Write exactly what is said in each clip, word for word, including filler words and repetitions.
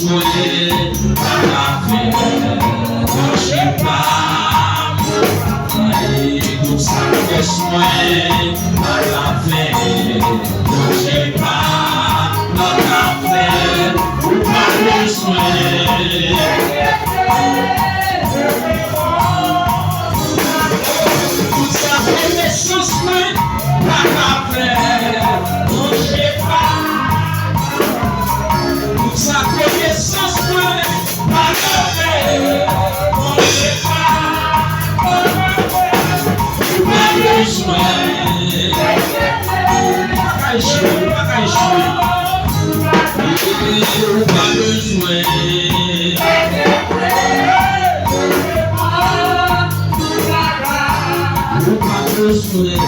Mwen pa ka fè, Bondye pa bay tout sa fòs mwen pa ka fè, Bondye pa, pa ka fè, ou pa bezwen. Tout sa konesans mwen pa ka fè, Bondye pa. Tout sa konesans mwen pa ka fè, Bondye pa. Ou pa bezwen. Ou pa ka echwe, ou pa ka echwe. Ou pa bezwen. Ou pa bezwen.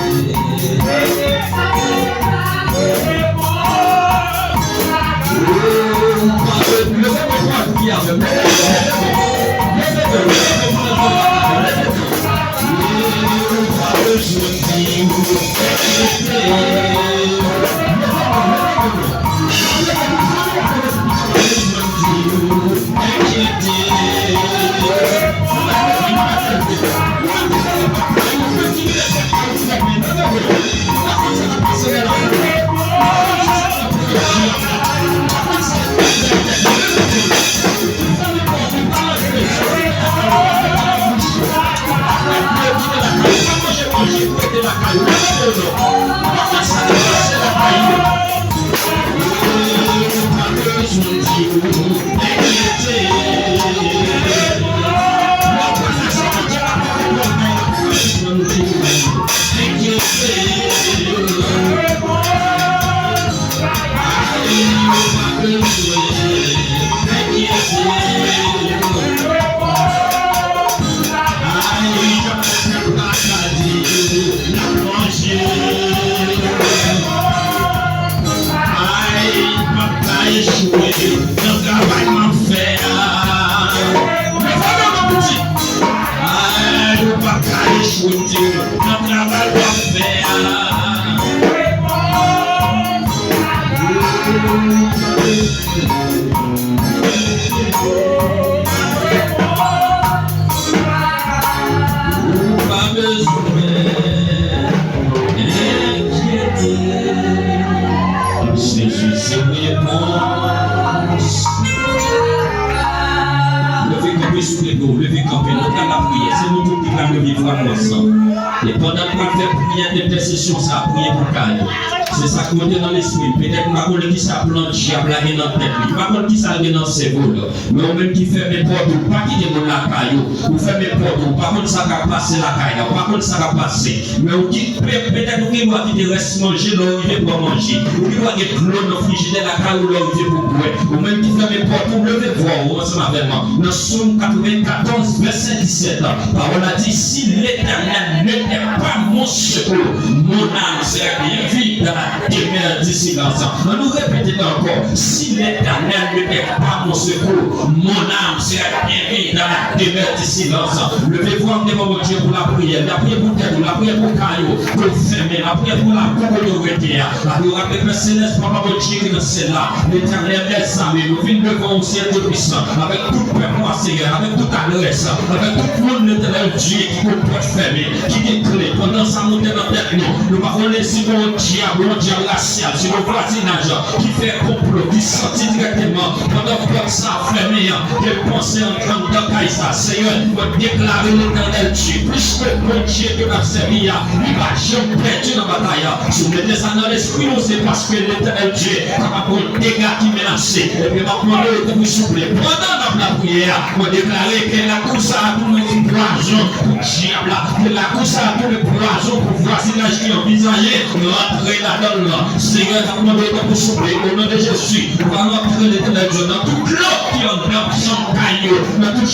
E pandan n pral fè priyè entèsesyon sa, priye pou kay yo. Se sa k monte nan lespri m. Petèt m pa konnen ki sa plan dyab la gen nan tèt li. M pa konn ki sa l gen nan sèvo l. Men ou menm ki fèmen pòt ou, pa kite moun lakay ou. Ou fèmen pòt ou, ou pa konn sa k ap pase lakay la, ou pa konn sa k ap pase. Men ou ki pe-, petèt ou gen dwa kite rès manje lè w rive pran manje. Ou gen dwa gen dlo nan frijidè lakay ou lè w rive pou bwè. Ou menm ki fèmen pòt ou, leve vwa w ansanm avè m. Nan Sòm katrevenkatòz, vèsè disèt, pawòl la di, si Letènèl n'était pas mon secours, mon âme serait bien vide dans la demeure du silence. Ann nou repete l ankò. Si Letènèl n'était pas mon secours, mon âme serait bien vide dans la demeure du silence. Leve vwa w devan Bondye pou lapriyè. Lapriyè pou tèt ou, lapriyè pou kay ou, pou fèmen, lapriyè pou lakou kote w rete a. Adorab Pè Selès, Papa Bondye ki nan syèl la, Letènèl dèzame, nou vin devan w, Seyè Dye Pwisan, avèk tout pèp ou a, Seyè, avèk tout adrès, avèk tout moun, Letènèl Dye, ki gon pòt fèmen, ki gen kle. Pandan sa monte nan tèt nou, nou pa konnen si gon dyab, yon dyab rasyal, si gon vwazinaj ki fè konplo, ki santi dirèkteman, pandan pòt sa fèmen an, gen panse anndan kay sa. Seyè, mwen deklare Letènèl Dye, plis ke Bondye ke n ap sèvi a, li pa janm pèdi nan batay la. Si w mete sa nan lespri w, se paske Letènèl Dye kapab gon dega ki menase. Ebyen, m ap mande w tankou souple, pandan n ap lapriyè a, mwen deklare ke lakou sa a tounen yon pwazon pou dyab la, ke lakou sa a tounen pwazon pou vwazinaj ki anvizaje rantre ladan l lan. Seyè, n ap mande w tankou souple, o non de Jezi, ou va rantre, Letènèl Dye, nan tout dlo ki anndan chanm kay yo, nan tout